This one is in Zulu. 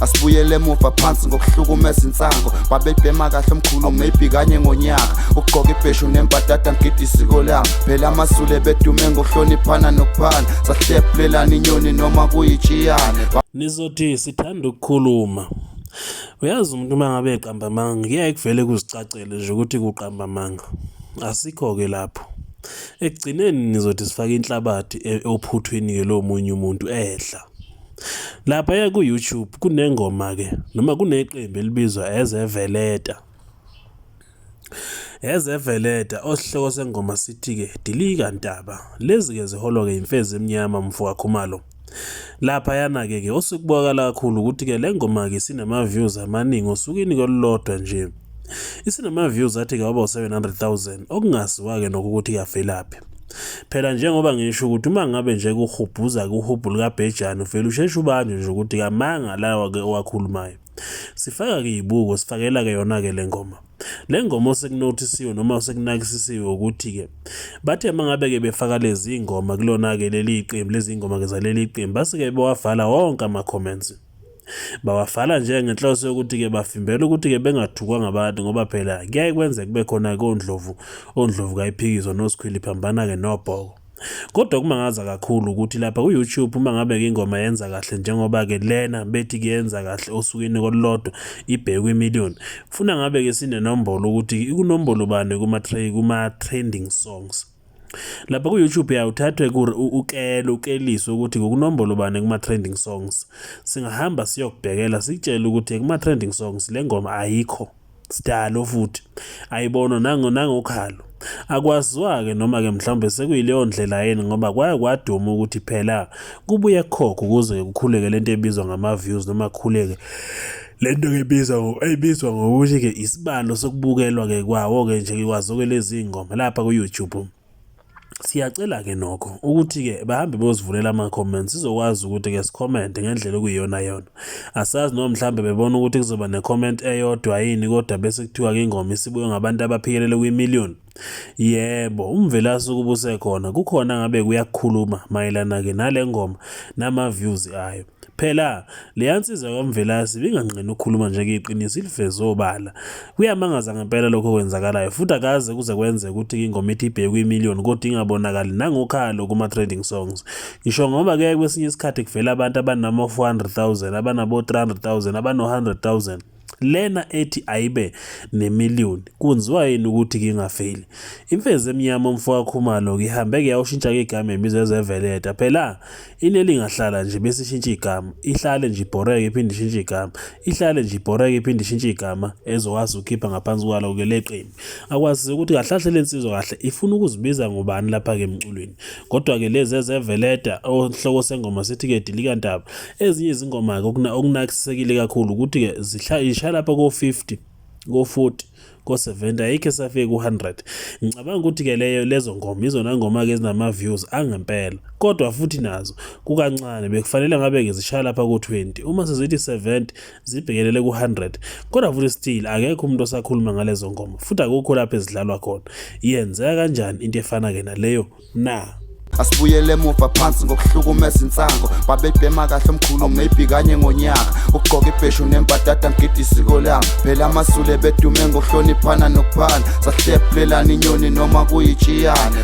Asibuyele emuva phansi ngokuhlukumeza insango. Babebhema kahle omkhulu, maybe kanye ngonyaka. Ukugqoka ibheshu nembadada, ngigida isiko lami. Phela amaZulu bedume ngokuhloniphana nokuphana, sahlephulelana inyoni noma kuyitshiyane. Nizothi sithanda ukukhuluma. Uyazi, umuntu uma ngabe eqamba amanga, kuyaye kuvele kuzicacele nje ukuthi kuqamba amanga. Asikho-ke lapho. Ekugcineni nizothi sifake inhlabathi ophuthwini-ke lo munye umuntu edla. Laphaya ku-YouTube kunengoma-ke noma kuneqembu elibizwa Ezeveleta. Ezeveleta osihloko sengoma sithi-ke Dilika Ntaba. Lezi-ke ziholwa-ke imfezi emnyama, mfoka Khumalo. Laphayana-ke ke osekubonakala kakhulu ukuthi-ke le ngoma-ke isinama-views amaningi osukwini kolulodwa nje. Isinama-views athi-ke waba u-700,000, okungaziwa-ke nokho ukuthi yavelaphi. Phela njengoba ngisho ukuthi uma ngabe nje kuhubhuza kuhubhu likabhejane, uvele usheshe ubanjwe nje ukuthi kamanga lawa-ke owakhulumayo. Sifaka-ke izibuko, sifakela-ke yona-ke le ngoma. Le ngoma osekunothisiwe noma osekunakisisiwe ukuthi-ke bathe uma ngabe-ke befaka lezi ngoma kulona-ke leli qembu, lezi ngoma-ke zaleli qembu, base-ke bewavala wonke ama-comments. Bawavala nje ngenhloso yokuthi-ke bavimbele ukuthi-ke bengathukwa ngabantu, ngoba phela kuyaye kwenzeke kube khona-ke ondlovu, ondlovu kayiphikiswa nosikhwili phambana-ke nobhoko. Kodwa kumangaza kakhulu ukuthi lapha ku-YouTube uma ngabe-ke ingoma yenza kahle njengoba-ke lena bethi kuyenza kahle osukwini kolulodwa ibhekwe imiliyoni. Kufuna ngabe-ke sinenombolo ukuthi ikunombolo bani kuma-trending songs. Lapha ku-YouTube yawuthathwe ukele ukeliswe ukuthi kukunombolo bani kuma-trending songs. Singahamba siyokubhekela sikutshele ukuthi kuma-trending songs le ngoma ayikho. Sidalo futhi ayibonwa nangokhalo. Akwaziwa-ke noma-ke mhlawumbe sekuyileyo ndlela yini, ngoba kwaye kwaduma ukuthi phela kubuye kukhokhe ukuze kukhuleke lento ebizwa ngama-views, noma kukhuleke lento ebizwa ebizwa ngokuthi-ke isibalo sokubukelwa-ke kwawo-ke nje kwazo-ke lezi ngoma lapha ku-YouTube. Siyacela-ke nokho ukuthi-ke bahambe beyozivulela ama-comments, sizokwazi ukuthi-ke sikhomente ngendlela okuyiyona yona. Asazi noma mhlawumbe bebona ukuthi kuzoba ne-comment eyodwa yini, kodwa bese kuthiwa-ke ingoma isibuye ngabantu abaphikelele kwimiliyoni. Yebo, uMvelase ukuba usekhona, kukhona ngabe kuyakukhuluma mayelana-ke nale ngoma nama-views ayo. Phela leya nsizwa kaMvelase ibinganqeni ukukhuluma nje iqiniso, iliveze obala. Kuyamangaza ngempela lokho okwenzakalayo, futhi akaze kuze kwenzeke ukuthi ingoma ithi ibhekwe imiliyoni kodwa ingabonakali nangokhalo kuma-trending songs. Ngisho ngoba kuyaye kwesinye isikhathi kuvela abantu abanama-400,000, abanabo-300,000, abano-100,000. Lena ethi ayibe nemiliyoni, kunziwa yini ukuthi ngingafeli? Imfezi emnyama, umfo kaKhumalo, ngihambe-ke yawushintsha-ke igama embizo Ezeveleta. Phela inelingahlala nje bese ishintsha igama, ihlale nje ibhoreke iphinde ishintshe igama, ihlale nje ibhoreke iphinde ishintshe igama ezokwazi ukukhipha ngaphansi kwalo-ke le qembu. Akwaziwa ukuthi kahle kahle le nsizwa kahle ifuna ukuzibiza ngobani lapha-ke emculweni. Kodwa-ke lezi Ezeveleta ohloko sengoma sithi-ke Dilika Ntaba. Ezinye izingoma-ke okunakisekile kakhulu ukuthi-ke zishaya lapha ko-50, ko-40, ko-70, ayikho esafike ku-100. Ngicabanga ukuthi-ke leyo lezo ngoma izona ngoma-ke ezinama-views angempela, kodwa futhi nazo kukancane, bekufanele ngabe-ke zishaya lapha ko-20, uma sezithi 70 zibhekelele ku-100. Kodwa futhi still akekho umuntu osakhuluma ngalezo ngoma, futhi akukho lapho ezidlalwa khona. Yenzeka kanjani into efana-ke naleyo na? Asibuyele emuva phansi ngokuhlukumeza insango. Babebhema kahle omkhulu, maybe kanye ngonyaka. Ukugqoka ibheshu nembadada, ngigida isiko lami. Phela amaZulu bedume ngokuhloniphana nokuphana, sahlephulelana inyoni noma kuyitshiyane.